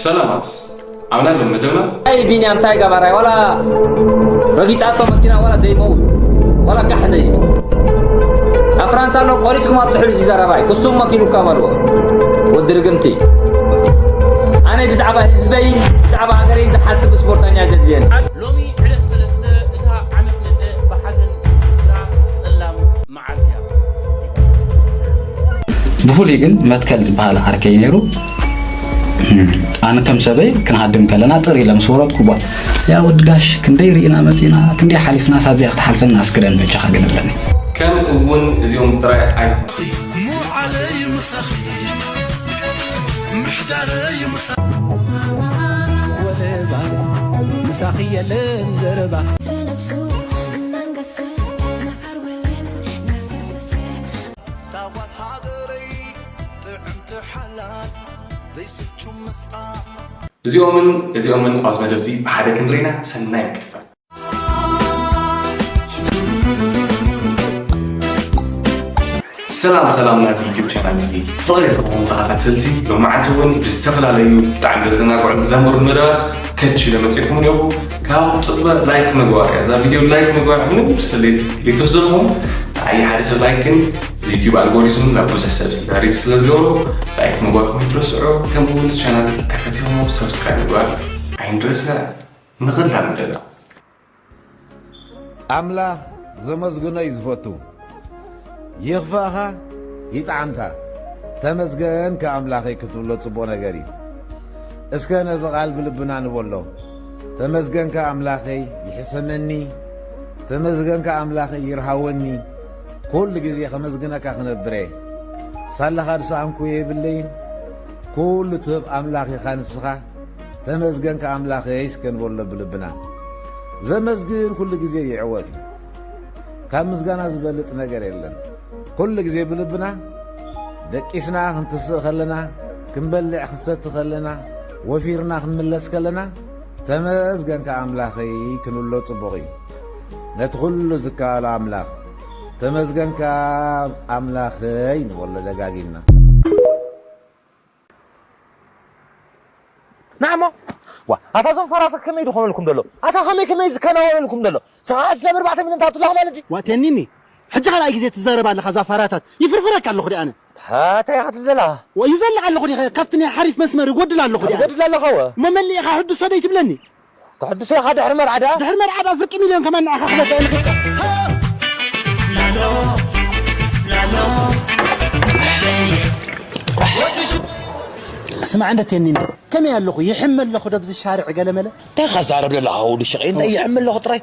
ሰላማት ኣምና ሎም መደብና። ኣይ ቢንያም እንታይ ገባራይ ዋላ ረጊጻቶ መኪና ዋላ ዘይመውት ዋላ ጋሕ ዘይብል ኣብ ፍራንሳ ኣሎ። ቆሪጽኩም ኣብ ትሕሉ ሲዛረባይ ክሱም መኪኑ ካባልዎ ወዲ ርግምቲ። ኣነ ብዛዕባ ህዝበይ ብዛዕባ ሃገረይ ዝሓስብ ስፖርተኛ ዘድልየን። ሎሚ ዕለት ሰለስተ እታ ዓመት መጸ ብሓዘን ዝዝክራ ጸላም መዓልቲ እያ። ብፍሉይ ግን መትከል ዝበሃል ዓርከይ ነይሩ። ኣነ ከም ሰበይ ክንሃድም ከለና ጥር ኢለ ምስ ወረድኩ ጓል፣ ያ ወዲ ጋሽ ክንደይ ርኢና መጺና ክንደይ ሓሊፍና ሳብዚኣ ክትሓልፈና ኣስግረን በጃኻ ግን እብለኒ። ከም እውን እዚኦም ጥራይ ኣይ ምሳኺ የለን ዘረባ። እዚኦምን እዚኦምን ኣብዚ መደብ እዚ ብሓደ ክንርኢና ሰናይ ምክትታል። ሰላም ሰላም ናዚ ዩቲብ ቻናል እዚ ፍቕሪ ዝኾኑ ተኸታተልቲ ሎማዓንቲ እውን ብዝተፈላለዩ ብጣዕሚ ዘዘናግዑን ዘምህሩን መደባት ከች ኢለ መፅእኩም እኒኹ። ካብ ፅቡቅ ላይክ ምግባር እያ እዛ ቪድዮ ላይክ ምግባር ምንም ስሌት ሌቶስ ዘለኹም ኣይ ሓደ ሰብ ላይክ ግን ዩቲብ ኣልጎሪዝም ናብ ብዙሕ ሰብ ስለ ሪች ስለ ዝገብሮ ላይክ ምግባርኩም ይትረስዑ። ከምኡ እውን ቻናል ተፈቲኹሞ ሰብስክራይብ ምግባር ኣይንረስዕ። ንኽላ ምደላ ኣምላኽ ዘመስግኖ እዩ ዝፈቱ። ይኽፋእኻ ይጥዓምካ ተመስገን ከኣምላኸይ ክትብሎ ጽቡቕ ነገር እዩ። እስከ ነዚ ቓል ብልብና ንበሎ። ተመስገን ከኣምላኸይ ይሕሰመኒ፣ ተመስገን ከኣምላኸይ ይርሃወኒ፣ ኩሉ ግዜ ከመስግነካ ክነብር እየ። ሳላኻ ዝሰኣንኩ የብለይን፣ ኩሉ ትህብ ኣምላኽ ኢኻ ንስኻ። ተመስገን ከኣምላኸይ እስከ ንበሎ ብልብና። ዘመስግን ኩሉ ግዜ ይዕወት እዩ። ካብ ምስጋና ዝበልጽ ነገር የለን። ኩሉ ግዜ ብልብና ደቂስና ክንትስእ ከለና፣ ክንበልዕ ክንሰቲ ከለና፣ ወፊርና ክንምለስ ከለና፣ ተመስገን ከኣምላኸይ ክንብሎ ጽቡቕ እዩ። ነቲ ኩሉ ዝከኣሎ ኣምላኽ ተመስገን ከኣምላኸይ ንበሎ ደጋጊምና። ንዓሞ ዋ ኣታ ዞም ፋራታት ከመይ ድኾነልኩም ደሎ ኣታ ከመይ ከመይ ዝከናወነልኩም ደሎ ሰሓት ነብር ባዕተ ሚልን ታቱ ለኻ ማለት ዋ ቴኒኒ ሕጂ ካልኣይ ግዜ ትዛረብ ኣለኻ እዛ ፋራታት ይፍርፍረካ ኣለኹ ዲኣነ እንታይ ኢኻ ትብል ዘለኻ ይዘልዕ ኣለኹ ዲኸ ካብቲ ናይ ሓሪፍ መስመር ይጎድል ኣለኹ ዲኣነ ትጎድል ኣለኻ ወ እሞ መሊእኻ ሕዱስ ሰደይ ትብለኒ ተሐድሶ ኢኻ ድሕሪ መርዓ ደኣ ድሕሪ መርዓ ደኣ ፍርቂ ሚልዮን ከማን ንዓኻ ክበልዕ ንኽእል ስማዕ እንደ ቴኒኒ ከመይ ኣለኹ ይሕመ ኣለኹ ደብዚ ሻርዕ ገለመለ እንታይ ኻዛረብ ለላ ወዲ ሽቐይ እንታይ ይሕመ ኣለኹ ጥራይ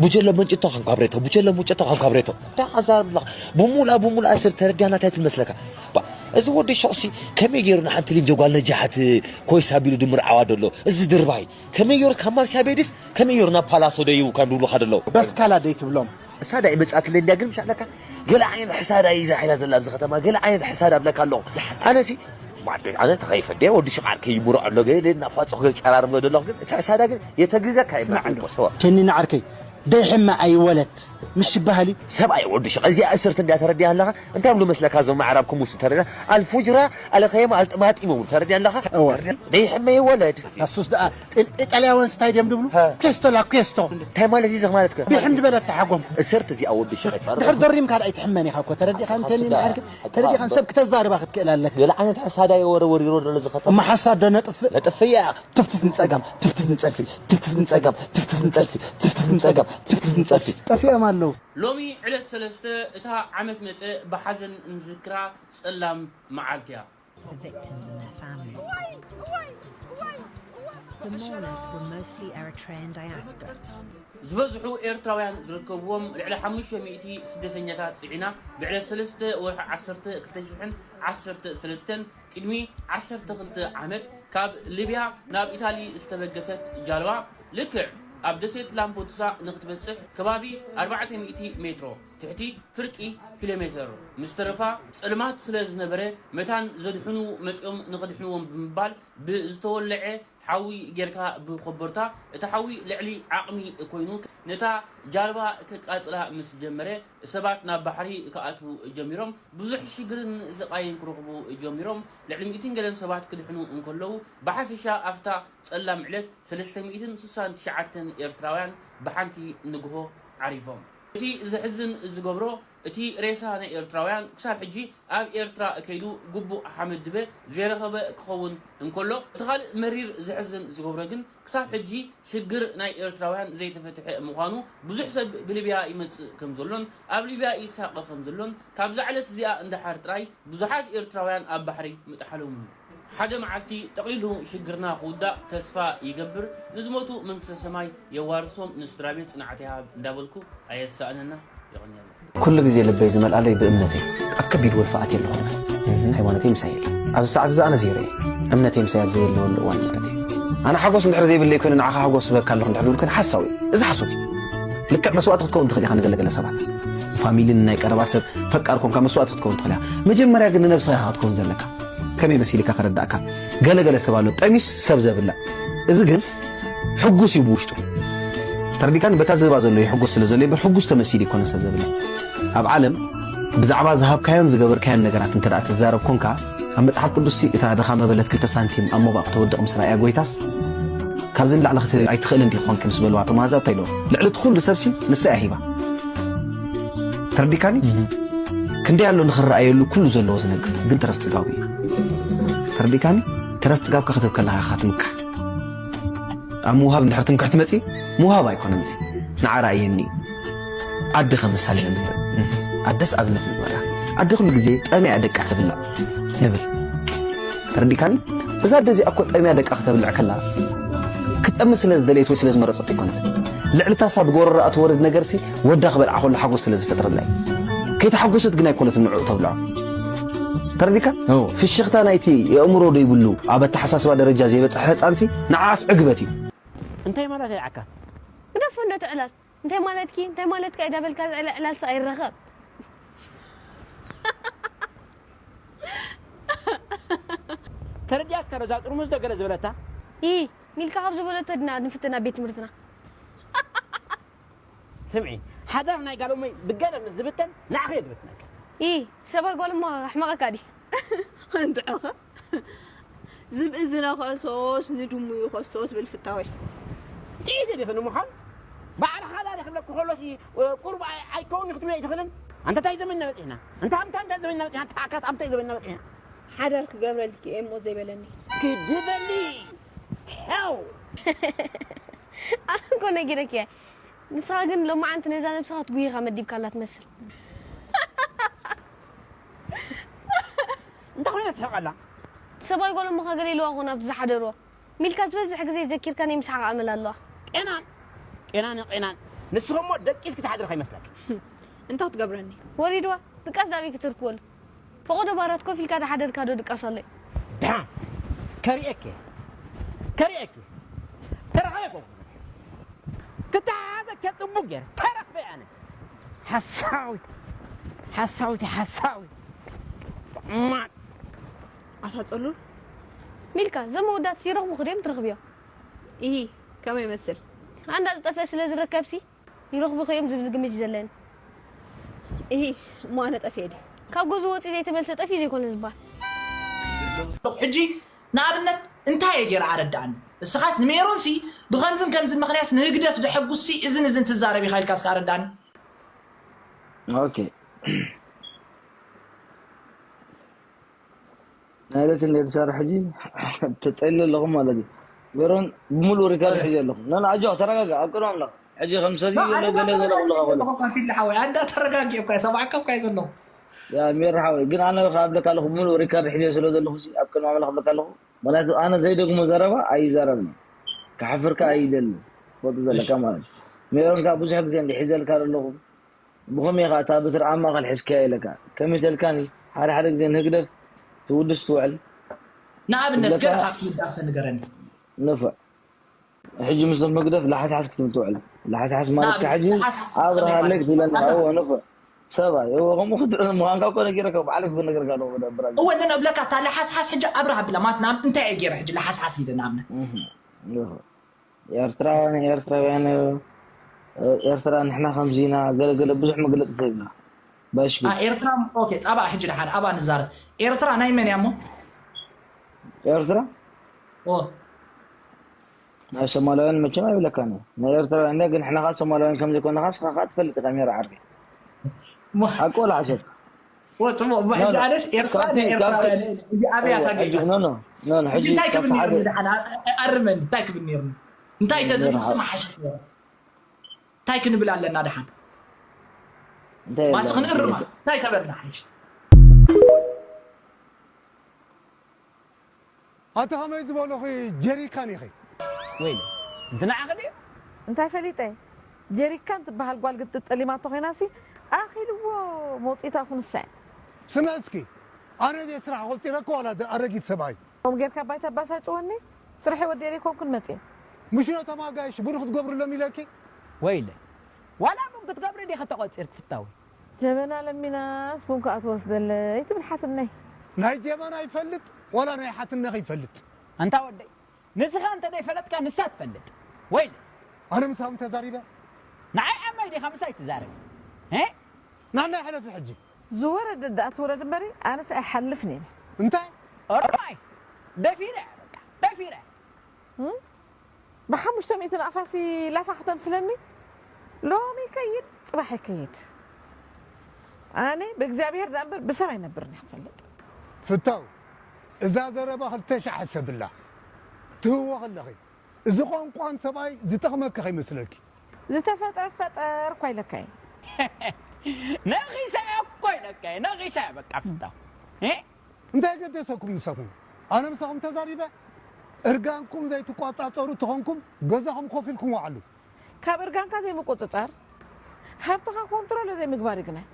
ቡጀሎ መንጭቶ ከም ካብሬቶ ቡጀሎ ሙጨቶ ከም ካብሬቶ እንታይ ኻዛረብ ለኻ ብሙላ ብሙላ ሰብ ተረዳና እንታይ ትመስለካ እዚ ወዲ ሸቕሲ ከመይ ገይሩ ንሓንቲ ሊንጀ ጓል ነጃሓት ኮይሳ ቢሉ ድምርዓዋ ደሎ እዚ ድርባይ ከመይ ገይሩ ካብ ማርሻ ቤድስ ከመይ ገይሩ ናብ ፓላሶ ደይቡ ካብ ድብሉኻ ደሎ በስካላ ደይትብሎም እሳ ዳይ መጻትለይ እንድያ ግን ምሻለካ ገለ ዓይነት ሕሳዳ እዩ ዛሒላ ዘላ ኣብዚ ከተማ ገለ ዓይነት ሕሳዳ ኣብለካ ኣለኹ ኣነሲ ማዕበል ኣነ ተኸይፈ እንደ ወዲ ሽቓር ከይምሮ ኣሎ ገለ እናፋጽኹ ገለ ጨራርም ገለ ኣለኹ ግን እቲ ሕሳዳ ግን የተግገካ ይመዓል ተኒ ንዓርከይ ደይሕመ ኣይወለድ ምሽ ይበሃል እዩ ሰብኣይ ወዲ ሽቓ እዚኣ እስርት እንድያ ተረዲያ ኣለኻ እንታይ ብሉ መስለካ እዞም ኣዕራብ ክሙስ ተረዲያ ኣልፉጅራ ኣለኸየም ኣልጥማጢሞም ተረዲያ ኣለኻ ደይሕመ ይወለድ ኣሱስ ደኣ ኢጣልያውያን ስታይ ድዮም ድብሉ ኬስቶ ላ ኬስቶ እንታይ ማለት እዩ እዚ ማለት ከ ብሕም ዝበለት ተሓጎም እሰርት እዚኣ ወዲ ሽኸይ ድሕር ደሪምካ ደኣ ኣይትሕመን ኢኻ እኮ ተረዲእካ ንቴኒ ንዓርክ ተረዲእካ ሰብ ክተዛርባ ክትክእል ኣለካ ገለ ዓይነት ሕሳዳ የወረ ወሪሮ ደሎ ዝኸተ እማ ሓሳድ ዶ ነጥፍእ ነጥፍእ እያ ትፍትፍ ንጸጋም ትፍትፍ ንጸልፊ ትፍትፍ ንጸጋም ትፍትፍ ንጸልፊ ትፍትፍ ንጸጋም ትፍትፍ ንጸልፊ ጠፊኦም ኣለዉ ሎሚ ዕለት ሰለስተ እታ ዓመት መጸ ብሓዘን እንዝክራ ጸላም መዓልቲ እያ The victims and their families. The mourners were mostly Eritrean diaspora. ዝበዝሑ ኤርትራውያን ዝርከብዎም ልዕሊ ሓሙሽተ ሚእቲ ስደተኛታት ጽዒና ብዕለት ሰለስተ ወርሒ ዓሰርተ ክልተ ሽሕን ዓሰርተ ሰለስተን ቅድሚ ዓሰርተ ክልተ ዓመት ካብ ሊብያ ናብ ኢታሊ ዝተበገሰት ጃልባ ልክዕ ኣብ ደሴት ላምፖዱሳ ንክትበጽሕ ከባቢ ኣርባዕተ ሚእቲ ሜትሮ ትሕቲ ፍርቂ ኪሎ ሜተር ምስ ተረፋ፣ ጸልማት ስለ ዝነበረ፣ መታን ዘድሕኑ መጺኦም ንኸድሕንዎም ብምባል ብዝተወልዐ ሓዊ ጌርካ ብኮቦርታ፣ እቲ ሓዊ ልዕሊ ዓቕሚ ኮይኑ፣ ነታ ጃልባ ከቃጽላ ምስ ጀመረ፣ ሰባት ናብ ባሕሪ ክኣትዉ ጀሚሮም። ብዙሕ ሽግርን ስቓይን ክረኽቡ ጀሚሮም። ልዕሊ ሚእትን ገለን ሰባት ክድሕኑ እንከለዉ፣ ብሓፈሻ ኣብታ ጸላም ዕለት ሰለስተ ሚእትን ስሳን ትሽዓተን ኤርትራውያን ብሓንቲ ንግሆ ዓሪፎም። እቲ ዘሕዝን ዝገብሮ፣ እቲ ሬሳ ናይ ኤርትራውያን ክሳብ ሕጂ ኣብ ኤርትራ ከይዱ ግቡእ ሓመድ ድበ ዘይረኸበ ክኸውን እንከሎ፣ እቲ ካልእ መሪር ዘሕዝን ዝገብሮ ግን፣ ክሳብ ሕጂ ሽግር ናይ ኤርትራውያን ዘይተፈትሐ ምዃኑ፣ ብዙሕ ሰብ ብሊብያ ይመጽእ ከም ዘሎን ኣብ ሊብያ ይሳቐ ከም ዘሎን፣ ካብዛ ዕለት እዚኣ እንድሓር ጥራይ ብዙሓት ኤርትራውያን ኣብ ባሕሪ ምጥሓሎም እዩ። ሓደ መዓልቲ ጠቕሊሉ ሽግርና ክውዳእ ተስፋ ይገብር። ንዝሞቱ መንግስተ ሰማይ የዋርሶም፣ ንስድራ ቤት ጽንዓት ይሃብ እንዳበልኩ ኣየሳእነና። የቐንየለይ። ኩሉ ግዜ ልበይ ዝመልኣለይ ብእምነተይ። ኣብ ከቢድ ወልፊ ኣትየ ኣለኹ። ሃይማኖተይ ምሳይ የለን። ኣብዚ ሰዓት እዚ ኣነ ዜሮ እየ። እምነተይ ምሳይ ኣብ ዘየለወሉ እዋን ማለት እዩ። ኣነ ሓጎስ እንድሕር ዘይብለይ ኮይኑ ንዓኻ ሓጎስ ክህበካ ኣለኹ እንድሕር ዝብል ኮይኑ ሓሳዊ እዩ። እዚ ሓሶት እዩ። ልክዕ መስዋእቲ ክትከውን ትኽእል ኢኻ ንገለገለ ሰባት። ፋሚሊ፣ ንናይ ቀረባ ሰብ ፈቃር ኮንካ መስዋእቲ ክትከውን ትኽእል ኢኻ። መጀመርያ ግን ንነብስኻ ኢኻ ክትከውን ዘለካ። ከመይ መሲልካ ከረዳእካ? ገለገለ ሰብ ኣሎ ጠሚስ ሰብ ዘብልዕ። እዚ ግን ሕጉስ እዩ ብውሽጡ። ተረዲካኒ? በታ ዝህባ ዘሎ እዩ ሕጉስ ስለ ዘሎ እምበር ሕጉስ ተመሲሉ ይኮነ ሰብ ዘብልዕ። ኣብ ዓለም ብዛዕባ ዝሃብካዮን ዝገበርካዮን ነገራት እንተ ደኣ ትዛረብ ኮንካ፣ ኣብ መጽሓፍ ቅዱስሲ እታ ድኻ መበለት ክልተ ሳንቲም ኣብ ሞባእ ክተወድቕ ምስ ረኣያ ጎይታስ፣ ካብዚ ንላዕሊ ክት-፣ ኣይትኽእልን ዲኺ ኮንኪ ምስ በልዋ፣ እቶም ኣህዛብ እንታይ ኢልዎ? ልዕሊ እቲ ኩሉ ሰብሲ ንሳ እያ ሂባ። ተረዲካኒ? እህ። ክንደይ ኣሎ ንኽረኣየሉ ኩሉ ዘለዎ ዝነግፍ፣ ግን ተረፍ ጽጋቡ እዩ። ተረዲካኒ? ተረፍ ጽጋብካ ክትህብ ከለኻ ኢኻ ትምካሕ። ኣብ ምውሃብ እንድሕር ትምክሕቲ መጺ፣ ምውሃብ ኣይኮነን እዚ። ንዓ ረኣየኒ እዩ። ኣደ ከም ምሳሌ ነምጽእ። እህ። ኣደስ ኣብነት ንግበራ። ኣደ ኩሉ ግዜ ጠምያ ደቃ ተብልዕ ንብል። ተረዲካኒ? እዛ ኣደ እዚኣ እኮ ጠምያ ደቃ ከተብልዕ ከላ፣ ክትጠሚ ስለ ዝደለየት ወይ ስለ ዝመረጸት ኣይኮነትን። ልዕሊ ታሳ ብጎረሮኣ ትወርድ ነገርሲ፣ ወዳ ክበልዓ ከሎ ሓጎስ ስለ ዝፈጥረላ እዩ። ከይተሓጎሰት ግን ኣይኮነትን ንዕኡ ተብልዖ። ተረዲካ? እዎ። ፍሽኽታ ናይቲ የእምሮ ደይብሉ፣ ኣብ ኣተሓሳስባ ደረጃ ዘይበጽሐ ህጻንሲ፣ ንዓኣስ ዕግበት እዩ። እንታይ ማለት እዩ ዓካ? ግደፎ እንዶ እቲ ዕላል። እንታይ ማለትኪ? እንታይ ማለትካ እዩ ዳበልካ ዝዕለ ዕላልሲ ኣይረኸብ። ተረዲኣትካ ዶ እዛ ጥርሙዝ ዶ ገለ ዝበለታ? ኢ፣ ሚልካ ካብ ዝበለቶ ድና ንፍትን ኣብ ቤት ትምህርትና። ስምዒ፣ ሓዳር ናይ ጋል እሞይ ብገለ ምስ ዝብተን ንዓኺ እየ ዝብትነኪ። ኢ፣ ሰብኣይ ጓል እሞ ኣሕመቐካ ድዩ? እንድዕኸ ዝብኢ ዝነኸሶስ ንድሙ ይኸሶ ትብል ፍታወይ። ጥዒቲ ዲኺ ንምዃን? ባዕልኻ ዳሪ ክብለኪ ከሎሲ ቁሩብ ኣይ-፣ ኣይከውን እዩ ክትብሊ ኣይትኽእልን? ኣንታ እንታይ ዘመንና በጺሕና? ኣንታ፣ ኣንታ እንታይ ዘመንና በጺሕና? ኣንታ ኣካት ኣንታይ ዘመንና በጺሕና? ሓዳር ክገብረልኪ እየ እሞ ዘይበለኒ። ክድበሊ! ሄው! ኣነ እኮ ነጊረኪ እየ። ንስኻ ግን ሎማዓንቲ ነዛ ነብስኻ ትጉሂኻ መዲብካላ ትመስል። እንታይ ኮይና ትስሕቕ ኣላ? እቲ ሰብኣይ ጓል እሞኻ ገለ ኢልዋ ኾን ኣብቲ ዝሓደርዎ። ሚልካ ዝበዝሕ ግዜ ዘኪርካኒ ምስሓቕ ኣመል ኣለዋ። ቄናን፣ ቄናን፣ ቄናን። ንስኻ እሞ ደቂስኪ ትሓድሪ ከይመስለኪ። እንታይ ክትገብረኒ? ወሪድዋ፣ ድቃስ ዳበይ ክትርክበሉ? ፈቐዶ ባራት ኮፍ ኢልካ ዳሓደርካ ዶ ድቃስ ኣሎ እዩ? ደሓን፣ ከርእየኪ፣ ከርእየኪ። ተረኸበ እኮ። ክተሓሓዘ ከጽቡቅ ገይረ ተረኽበ ኣነ። ሓሳዊት፣ ሓሳዊት፣ ሓሳዊት። ማን? ኣታ ጸሉል። ሚልካ፣ እዞም መወዳእትስ ይረኽቡኺ ድዮም ትረኽብዮም? ኢሂ፣ ከመይ ይመስል? ኣንዳ ዝጠፍአ ስለ ዝርከብሲ፣ ይረኽቡኺ እዮም ዝብል ግምት እዩ ዘለኒ። ኢሂ፣ እሞ ኣነ ጠፊኤ ድየ? ካብ ገዝኡ ወጺኡ ዘይተመልሰ ጠፊኡ ዘይኮነ ዝበሃል። ሕጂ ንኣብነት እንታይ እየ ገይረ ኣረድኣኒ። እስኻስ ንሜሮንሲ ብኸምዝን ከምዝን ምኽንያትስ ንህግደፍ ዘሐጉስሲ እዝን እዝን ትዛረብ ኢኻ ኢልካ እስከ ኣረድኣኒ። ኦኬ። ናይለት እንደ ተሰርሐ ሕጂ ተጸሊ ኣለኹም ማለት እዩ። ሜሮን ብምሉእ ሪካርድ ሒዘ ኣለኹ። ና፣ ና፣ ኣጆኻ ተረጋጋ። ኣብ ቅድሚ ኣምላኽ። ሕጂ ከም ሰብዩ ና፣ ገለ፣ ኣነ ገለ፣ ገለ፣ ገለ፣ ገለ። ኣለኹ እኳ ፊል ሓወይ። ኣንዳ ተረጋጊ እኳ፣ ሰማዕካ እኳ እየ ዘለኹ። ያ፣ ሜሮ ሓወይ፣ ግን ኣነ ክብለካ ኣለኹ፣ ምሉእ ሪካርድ ሒዘ ስለ ዘለኹ ሲ፣ ኣብ ቅድሚ ኣምላኽ ክብለካ ኣለኹ። ምኽንያቱ ኣነ ዘይደግሞ ዘረባ ኣይዛረብን። ክሓፍር ከኣ ኣይደልን። ትፈልጦ ዘለካ ማለት እዩ። ሜሮን ከኣ ብዙሕ ግዜ እንዲ ሒዘልካ ዘለኹ። ብኸመይ ኢኻ እታ በትሪ ኣብ ማእከል ሒዝካያ ኢለካ? ከመይ ተልካኒ? ሓደ ሓደ ግዜ ንህግደፍ ትውድስ ትውዕል። ንኣብነት ትብለካ ገለ ካብቲ ውዳሰ ንገረኒ። ንፉዕ። ሕጂ ምስዞም ህግደፍ ላሓስሓስ ክትብል ትውዕል። ላሓስሓስ ማለትካ ንኣብነት ሕጂ ላሓስሓስ ኣብርሃለይ ከመይ ክትብለኒ፣ ማለት? እወ፣ ንፉዕ። ሰብኣይ እወ፣ ከምኡ ክትርኢ ምዃንካ እኮ ነጊረካ፣ ባዕለይ ክነግረካ ኣለዎ። መደበር ኣለ። እወ፣ ነነ እብለካ፣ እታ ለሓስሓስ ሕጂ ኣብርሃ ብላ ማለት፣ ናብ እንታይ እየ ገይረ ሕጂ ለሓስሓስ ኢለ ንኣብነት? እህ፣ እህ። ኤርትራውያን፣ ኤርትራውያን፣ ኤርትራ ንሕና ከምዚ ኢና፣ ገለ ገለ ብዙሕ መግለጺ ተይብላ። ባሽ አ፣ ግን። ኤርትራ፣ ኦኬ፣ ጻባ ሕጂ ደሓን ኣባ ንዛረብ። ኤርትራ ናይ መን እያ እሞ? ኤርትራ ኦ፣ ናይ ሶማላውያን መቸም ኣይብለካን እየ። ናይ ኤርትራውያን እያ፣ ግን ንሕና ኸዓ ሶማላውያን ከም ዘይኮንና ኸዓ ንስኻ ኸዓ ትፈልጥ ኢኻ፣ ሜራ ዓርከይ። ሞ-፣ ሓቂ ወላ ሓሶት? ኦ፣ ጽቡቕ። እሞ ኖ፣ ሕጂ ኖ። ኣነስ ኤርትራ ካብቲ፣ ናይ ካብቲ፣ ኤርትራውያን እየ። እዚኣ ኣብያ እወ፣ ታገኛ። ሕጂ፣ ኖ፣ ኖ፣ ኖ፣ ኖ፣ ሕጂ ሕጂ እንታይ ካብቲ ክብል ነይሩ ሓደ ደሓን? ኣ-፣ ኣ-፣ ኣርመን እንታይ ክብል ነይሩ? እንታይ ኖ፣ ኖ፣ ተዝምስማ ሓሸት ነይሩ? እንታይ ክንብል ኣለና ደሓን? እንታይ ማስ የለን፣ ክንእርማ እንታይ እንታይ ተበልና ሓይሽ? ኣቲ ከመይ ዝበልኺ ጀሪካን ኢኺ? ወይ እንት ንዓኺ ድዩ? እንታይ ፈሊጠ? ጀሪካን ትበሃል ጓል ግጥጥ ጠሊማቶ ኮይናሲ ኣኺልዎ መውፂኢቱ ኣፉ ንሳ እያ። ስምዒ እስኪ፣ ኣነ ድየ ስራሕ ቆፂረኪ ዋላ እዚ ኣረጊት ሰብኣይ? ከምኡ ጌርካ ባይ ተባሳጭወኒ? ስርሐይ ወዲኤ ዘይኮንኩን መፅየ። ምሽ ነቶም ኣጋይሽ ቡን ክትገብሩሎም ኢለኪ? ወይለ ዋላ ቡን ክትገብሪ ዲኺ ተቆፂርኪ ፍታዊ? ጀበና ለሚናስ ቡን ከዓ ትወስደለይ ትብል ሓትነይ። ናይ ጀበና ይፈልጥ ዋላ ናይ ሓትነኺ ይፈልጥ? ኣንታ ወደይ ንስኻ እንተ ዘይፈለጥካ ንሳ ትፈልጥ። ወይለ ኣነ ምሳኹም ተዛሪበ? ንዓይ ዓማይ ዲኻ ምሳይ ትዛረብ? እ? ናናይ ሕለፊ ሕጂ። ዝወረደ ደኣ ትውረድ እምበሪ ኣነስ ኣይሓልፍን እየ። እንታይ? ኦሮማይ ደፊረ በቃ ደፊረ። እም? ብሓሙሽተ ሚእቲ ንኣፋሲ ላፋ ከተምስለኒ? ሎሚ ይከይድ፣ ጽባሕ ይከይድ። ኣነ ብእግዚኣብሔር ደኣ እምበር ብሰብ ኣይነብርን እየ ክትፈልጥ። ፍታው፣ እዛ ዘረባ ክልተ ሻዕ ሕሰብላ። ትህዎ ከለኺ፣ እዚ ቋንቋን ሰብኣይ ዝጠቕመኪ ከይመስለኪ። ዝተፈጠር ፈጠር እኳ ኢለካ እየ። ነኺሳ እኮ ኢለካ እየ፣ ነኺሳ እየ በቃ ፍታው። እ? እንታይ ገደሰኩም ንሰኹም? ኣነ ምሳኹም ተዛሪበ? እርጋንኩም ዘይትቋጻጸሩ ተኾንኩም ገዛኹም ኮፍ ኢልኩም ወዓሉ። ካብ እርጋንካ ዘይምቁጽጻር፣ ሃብትኻ ኮንትሮሎ ዘይምግባር እዩ ግናይ።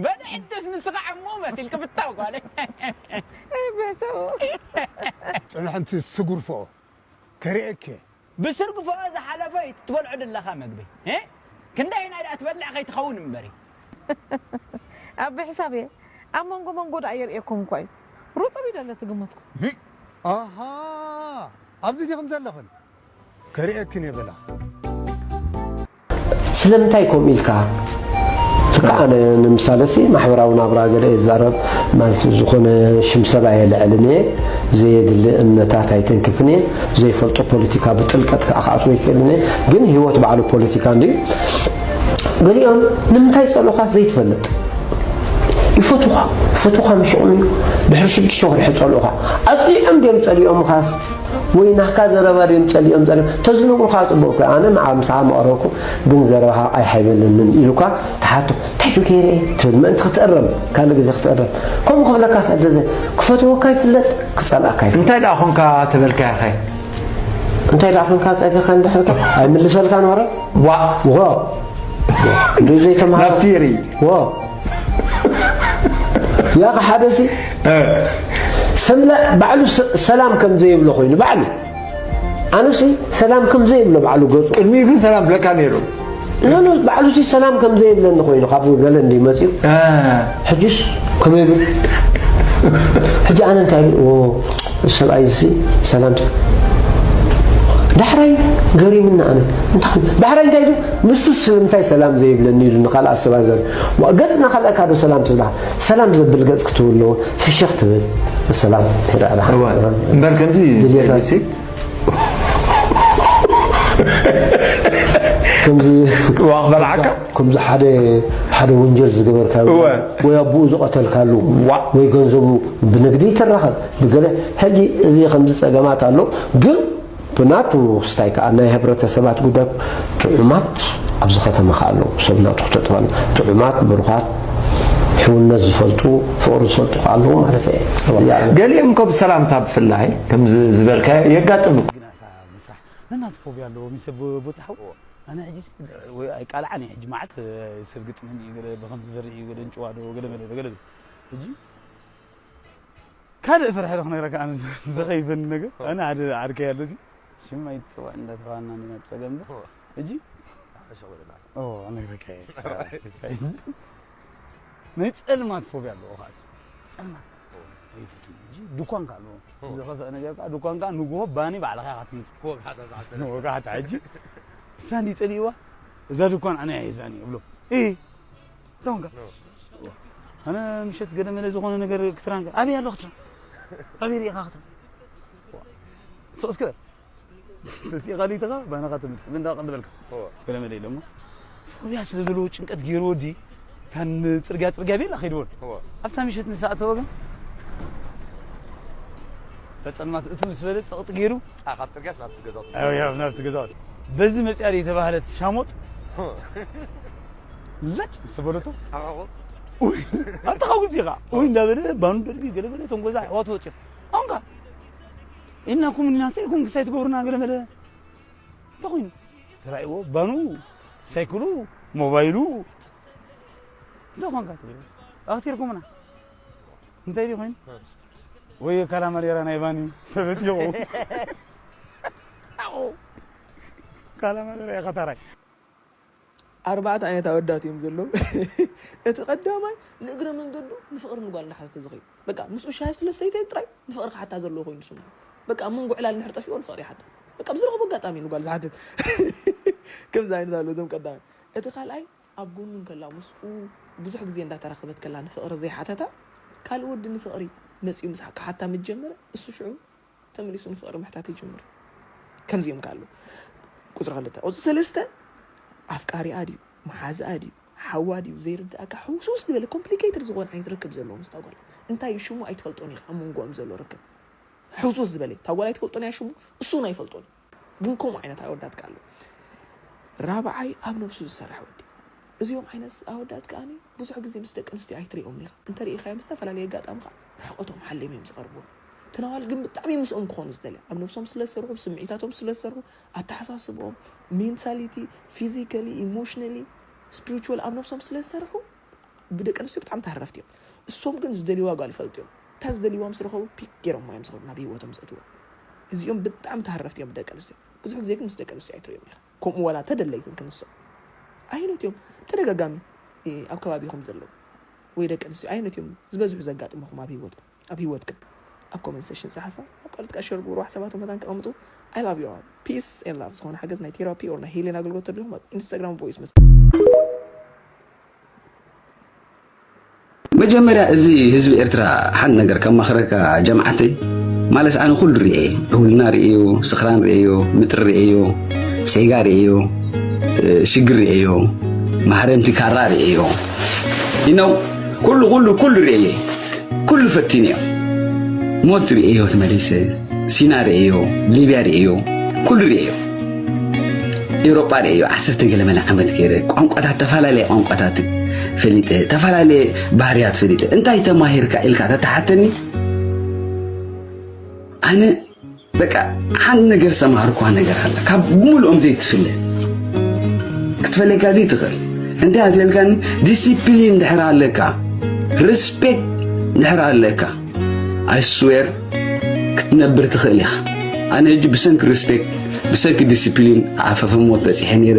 በለ ሕጅስ ንስኻ ዕሙ መሲልኪ ብታው ጓለይ። ኣይ በሰው። ጽንሕንቲ ስጉርፎ ከርእየኪ። ብስርግፎ ዝሓለፈ እዩ ትበልዖ ዘለኻ መግቢ። እ? ክንደይ ናይ ደኣ ትበልዕ ከይትኸውን እምበሪ። ኣብ ብሕሳብ እየ ኣብ መንጎ መንጎ ደኣ የርእየኩም እኳ እዩ። ሩጡብ እዩ ደሎ ትግምትኩም። ኣሃ፣ ኣብዚ ዲኹም ዘለኽን? ከርእየክን እየ በላ። ስለምንታይ ከምኡ ኢልካ? በቃ ኣነ ንምሳለሲ ማሕበራዊ ናብራ ገለ እየ ዝዛረብ፣ ማለት ዝኾነ ሽም ሰብ ኣየልዕልን እየ፣ ብዘየድሊ እምነታት ኣይተንክፍን እየ፣ ዘይፈልጦ ፖለቲካ ብጥልቀት ከዓ ክኣትዎ ኣይክእልን እየ። ግን ህይወት ባዕሉ ፖለቲካ እንድዩ። ገሊኦም ንምንታይ ይጸልኡኻ ዘይትፈልጥ። ይፈትውኻ፣ ይፈትውኻ፣ ምስኦም እዩ። ድሕሪ ሽዱሽተ ወርሒ ይጸልኡኻ። ኣጽሊኦም ድዮም ጸሊኦምኻስ? ወይ ናህካ ዘረባ ድዮም ጸሊኦም ጸሊኦም? ተዝነግሩኻ ጽቡቕ እኮ። ኣነ መዓ ምሳኻ መቐረብኩ፣ ግን ዘረባኻ ኣይሓይበለንን ኢሉካ ትሓቶ። እንታይ ዶ ገይረ እየ ትብል፣ ምእንቲ ክትእረም፣ ካልእ ግዜ ክትእረም። ከምኡ ክብለካ ስዕደዘ፣ ክፈትወካ ይፍለጥ፣ ክጸልኣካ ይፍለጥ። እንታይ ደኣ ኾንካ ተበልካዮ ኸ? እንታይ ደኣ ኾንካ ጸሊኻ እንድሕር ከ ኣይምልሰልካን ወረ? ዋ። ዋ። እንዶ ዘይተማሃረ። ናብቲ ይርኢ። ዋ። ያኸ ሓደሲ እ። ሰምላ ባዕሉ ሰ-፣ ሰላም ከም ዘይብሎ ኮይኑ ባዕሉ። ኣነሲ ሰላም ከም ዘይብሎ ባዕሉ ገጹ። ቅድሚኡ ግን ሰላም ብለካ ነይሩ። ኖ፣ ኖ፣ ባዕሉሲ ሰላም ከም ዘይብለኒ ኮይኑ ካብ ገለ እንዲ መጺኡ። እ። ሕጂስ ከመይ ብል? ሕጂ ኣነ እንታይ ብል? ኦ፣ ሰብኣይ እዚ ሰላም ዳሕራይ ገሪምና ኣነ። እንታይ ኮይኑ? ዳሕራይ እንታይ ኢሉ? ንሱ ስለምንታይ ሰላም ዘይብለኒ ኢሉ ንኻልእ ኣሰባዘር። ዋ፣ ገጽና ካልኣካ ዶ ሰላም ትብላ? ሰላም ዘብል ገጽ ክትህሉ ኣለዎ። ፍሽኽ ትብል። ሰላም። ሄዳ፣ ሄዳ። እወ። እምበር ከምዚ ድልየታት። ቢቢሲ ከምዚ ዋ ክበልዓካ? ከምዚ ሓደ፣ ሓደ ወንጀል ዝገበርካ እወ። ወይ ኣቦኡ ዝቐተልካሉ ዋ። ወይ ገንዘቡ ብንግዲ ይትረኸብ ብገለ። ሕጂ እዚ ከምዚ ጸገማት ኣሎ፣ ግን ብናቱ ክስታይ ከኣ ናይ ህብረተሰባት ጉዳይ ጥዑማት ኣብዚ ከተማ ከኣ ኣለዉ። ሰብ ናቱ ክተጥፋሉ ጥዑማት፣ ብሩኻት፣ ሕውነት ዝፈልጡ፣ ፍቕሪ ዝፈልጡ ከኣ ኣለዉ ማለት እየ። ገሊኦም እኮ ብሰላምታ ብፍላይ ከምዚ ዝበልካዮ የጋጥም። ግን ኣታ ምፍራሕ ነናቱ ፎብያ ኣለዎ። ምስ ሰብ ቦታ ሓው ኣነ ሕጂ ሲ-፣ ወይ ኣይቃልዓን እየ። ሕጂ መዓት ሰብ ግጥመኒ እዩ፣ ገለ ብኸምዚ ዝበርህ እዩ፣ ገለ እንጭዋ ዶ፣ ገለ መለ ዶ፣ ገለ ዶ። ሕጂ ካልእ ፍርሒ ዶ ክነግረካ ኣነ ዘኸይበኒ ነገር። ኣነ ሓደ ዓርከይ ኣሎ ሲ ሽም ኣይትጽዋዕ እንዳተባሃልና እንዲና ብጸገም ዶ። ሕጂ ኦ፣ ኣነ ይረካየ። ናይ ጸልማት ፎብያ ኣለዎ፣ ከዓ ጸልማት ኣይፈቱን። ሕጂ ድኳን ከ ኣለዎ። ዝኸፍአ ነገር ከ ድኳን ከ ንግሆ ባኒ ባዕልኻ ኢኻ ትምጽእ። ወጋሕታ ዝዓሰለ ወጋሕታ። ሕጂ እሳ እንዲ ጸሊእዋ፣ እዛ ድኳን ኣነ እየ ሒዛኒ እብሎ። እ፣ እቶም ከ ኣነ ምሸት ገለ መለ ዝኾነ ነገር ክትራን ከ፣ ኣበይ ኣሎ ክትራን? ኣበይ ርኢኻ ክትራን? ስቕ እስከ በል። ተሲእኻ ሊትኻ ባናኻ ትምልስ። ምን እንዳቐ-፣ እንዳበልካ። እወ። ገለ መለ ኢሎሞ። ፎብያ ስለ ዘለዎ ጭንቀት ገይሩ ወዲ፣ እታ ንጽርግያ፣ ጽርግያ ቤላ ከይድዎን። እወ። ኣብታ ምሸት ምስ ኣተወ ግን፣ እታ ጸልማት እቱ ምስ በለ ጸቕጢ ገይሩ። ኣ፣ ካብ ጽርግያስ ናብቲ ገዛውቲ። ኣዎ፣ ያው ናብቲ ገዛውቲ። በዚ መጽያ ድየ የተባህለት ሻሞጥ። እወ። ለጭ ምስ በለቶ። ኣብ ሕቖ። ኡይ፣ ኣብታ ካብ ግዜ ኢኻ። ኡይ እንዳበለ ባኑ ደርቢ ገለ ገለ እቶም ገዛ ኣሕዋቱ ወጺኦም። ኣሁን ከ ኢልናኩም ኢልና ስኢልኩም ክሳይ ትገብሩና ገለ መለ። እንታይ ኮይኑ? ተራእይዎ፣ ባኑ፣ ሳይክሉ፣ ሞባይሉ። እንታይ ኮንካ ትብል? ኣኽቲርኩምና። እንታይ ድዩ ኮይኑ? ወይ ካላማሌራ ናይ ባኒ ሰበት ይኹ። ኣዎ። ካላማሌራ ኢኻ ታራይ። ኣርባዕተ ዓይነት ኣወዳት እዮም ዘለዉ። እቲ ቀዳማይ ንእግረ መንገዱ ንፍቕሪ ንጓል እናሓተተ ዝኸይድ። በቃ ምስኡ ሻሂ ስለ ሰይተ ጥራይ ንፍቕሪ ክሓታ ዘለዎ ኮይኑ ዝስምዖ። በቃ ኣብ መንጎ ዕላል እንድሕር ጠፊእዎ ንፍቕሪ ይሓታ። በቃ ብዝረኽቦ ኣጋጣሚ ንጓል ዝሓትት። ከምዚ ዓይነት ኣለዉ እዞም ቀዳማይ። እቲ ካልኣይ ኣብ ጎኑ እንከላ ምስኡ ብዙሕ ግዜ እንዳተራኸበት ከላ ንፍቕሪ ዘይሓተታ፣ ካልእ ወዲ ንፍቕሪ መጺኡ ምስ ክሓታ ምስ ጀመረ፣ እሱ ሽዑ ተመሊሱ ንፍቕሪ ምሕታት ይጅምር። ከምዚኦም ከ ኣለዉ። ቁጽሪ ክልተ። ቁጽሪ ሰለስተ ኣፍቃሪኣ ድዩ፣ መሓዝኣ ድዩ፣ ሓዋ ድዩ ዘይርድኣካ ሕውስውስ ዝበለ ኮምፕሊኬትድ ዝኾነ ዓይነት ርክብ ዘለዎ ምስታ ጓል። እንታይ እዩ ሽሙ ኣይትፈልጦን ኢኻ ኣብ መንጎኦም ዘሎ ርክብ። ሕውስውስ ዝበለ። እታ ጓል ኣይትፈልጦን እያ ሽሙ፣ እሱ እውን ኣይፈልጦን እዩ። ግን ከምኡ ዓይነት ኣወዳት ከ ኣለዉ። ራብዓይ ኣብ ነብሱ ዝሰርሕ ወዲ። እዚኦም ዓይነት ኣወዳት ከኣኒ ብዙሕ ግዜ ምስ ደቂ ኣንስትዮ ኣይትሪኦምን ኢኻ። እንተ ርኢኻዮም ብዝተፈላለየ ኣጋጣሚ ኸኣ ርሕቐቶም ሓልዮም እዮም ዝቐርብዎም። እተን ኣዋልድ ግን ብጣዕሚ ምስኦም ክኾኑ ዝደልያ። ኣብ ነብሶም ስለ ዝሰርሑ፣ ብስምዒታቶም ስለ ዝሰርሑ፣ ኣተሓሳስብኦም፣ ሜንታሊቲ፣ ፊዚካሊ፣ ኢሞሽናሊ፣ ስፒሪቹዋል ኣብ ነብሶም ስለ ዝሰርሑ ብደቂ ኣንስትዮ ብጣዕሚ ተሃረፍቲ እዮም። እሶም ግን ዝደልይዋ ጓል ይፈልጡ እዮም። እታ ዝደልይዋ ምስ ረኸቡ ፒክ ገይሮማ እዮም ዝኸዱ ናብ ህይወቶም ዘእትዎ። እዚኦም ብጣዕሚ ተሃረፍቲ እዮም ብደቂ ኣንስትዮ። ብዙሕ ግዜ ግን ምስ ደቂ ኣንስትዮ ኣይትሪኦም ኢኻ። ከምኡ ዋላ ተደለይትን ክንሶም። ኣየኖት እዮም ተደጋጋሚ፣ እ፣ ኣብ ከባቢኹም ዘለዉ ወይ ደቂ ኣንስትዮ ኣየኖት እዮም ዝበዝሑ ዘጋጥምኹም ኣብ ህይወትኩም? ኣብ ህይወትክን? ኣብ ኮመንት ሴክሽን ጸሓፋ። ኣብ ካልኦት ከኣ ሸር ግበሩ፣ ሓሳባቶም መታን ከቐምጡ። I love you all. Peace and love። ዝኾነ ሓገዝ ናይ ቴራፒ or ናይ ሄሌን ኣገልግሎት ተድልዮም ኣብ ኢንስታግራም ቮይስ መስ- መጀመርያ እዚ ህዝቢ ኤርትራ ሓንቲ ነገር ከማኽረካ ጀምዓተይ፣ ማለት ኣነ ኩሉ ርእየ፣ ዕውልና ርእዮ፣ ስኽራን ርእዮ፣ ምጥሪ ርእዮ፣ ሴጋ ርእዮ፣ እ፣ ሽግር ርእዮ፣ ማህረምቲ ካራ ርእዮ። You know፣ ኩሉ፣ ኩሉ፣ ኩሉ ርእየ፣ ኩሉ ፈቲንዮ። ሞት ርእዮ ተመሊሰ፣ ሲና ርእዮ፣ ሊብያ ርእዮ፣ ኩሉ ርእዮ። ኤውሮጳ ርእዮ፣ ዓሰርተ ገለ መለ ዓመት ገይረ፣ ቋንቋታት፣ ተፈላለየ ቋንቋታት ፈሊጠ፣ ተፈላለየ ባህርያት ፈሊጠ። እንታይ ተማሂርካ ኢልካ ተተሓተኒ፣ ኣነ በቃ ሓንቲ ነገር ዝተማሃርኳ ነገር ኣላ፣ ካብ ብምልኦም ዘይትፍለ። ክትፈለካ ዘይትኽእል። እንታይ ኣትየልካኒ? ዲሲፕሊን እንድሕር ኣለካ፣ ሪስፔክት እንድሕር ኣለካ፣ I swear ክትነብር ትኽእል ኢኻ። ኣነ ሕጂ ብሰንኪ ሪስፔክት፣ ብሰንኪ ዲሲፕሊን ዓፈፈ ሞት በጺሐ ነይረ።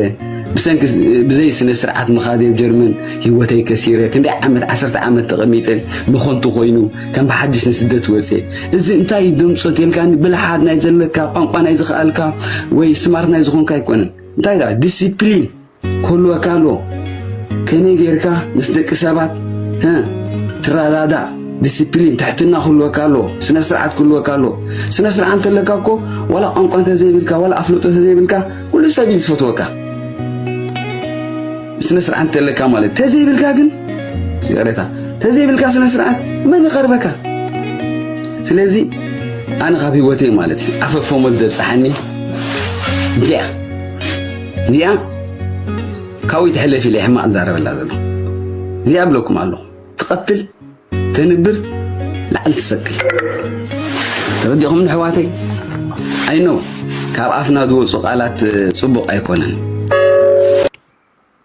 ብሰንኪ፣ ብዘይ ስነ ስርዓት ምኻድ ኣብ ጀርመን ህይወተይ ከሲረ። ክንደይ ዓመት፣ ዓሰርተ ዓመት ተቐሚጠ፣ ንኸንቱ ኮይኑ፣ ከም ብሓድሽ ንስደት ወጼ። እዚ እንታይ እዩ ደምጾ ተልካኒ? ብልሓት ናይ ዘለካ፣ ቋንቋ ናይ ዝኸኣልካ፣ ወይ ስማርት ናይ ዝኾንካ ኣይኮነን። እንታይ ደኣ? ዲሲፕሊን ክህልወካ ኣለዎ። ከመይ ጌርካ ምስ ደቂ ሰባት፣ ሀ፣ ትረዳዳእ፣ ዲሲፕሊን፣ ትሕትና ክህልወካ ኣለዎ፣ ስነ ስርዓት ክህልወካ ኣለዎ። ስነ ስርዓት እንተለካ እኮ፣ ዋላ ቋንቋ እንተዘይብልካ፣ ዋላ ኣፍልጦ እንተዘይብልካ፣ ኩሉ ሰብ እዩ ዝፈትወካ። ስነ ስርዓት እንተለካ ማለት፣ እንተዘይብልካ ግን፣ ይቕሬታ፣ እንተዘይብልካ ስነ ስርዓት፣ መን ይቐርበካ? ስለዚ፣ ኣነ ካብ ህይወተይ ማለት እዩ፣ ዓፈፎ ሞት ዘብጽሓኒ፣ እዚኣ፣ እዚኣ፣ ካብኡ ይትሕለፍ ኢለ ሕማቕ ዝዛረበላ ዘሎ። እዚኣ እብለኩም ኣለኹ። ትቐትል፣ ተንብር፣ ላዕሊ ትሰቅል። ተረዲኹም ንሕዋተይ? I know፣ ካብ ኣፍና ዝወጹ ቃላት፣ እ፣ ጽቡቕ ኣይኮነን።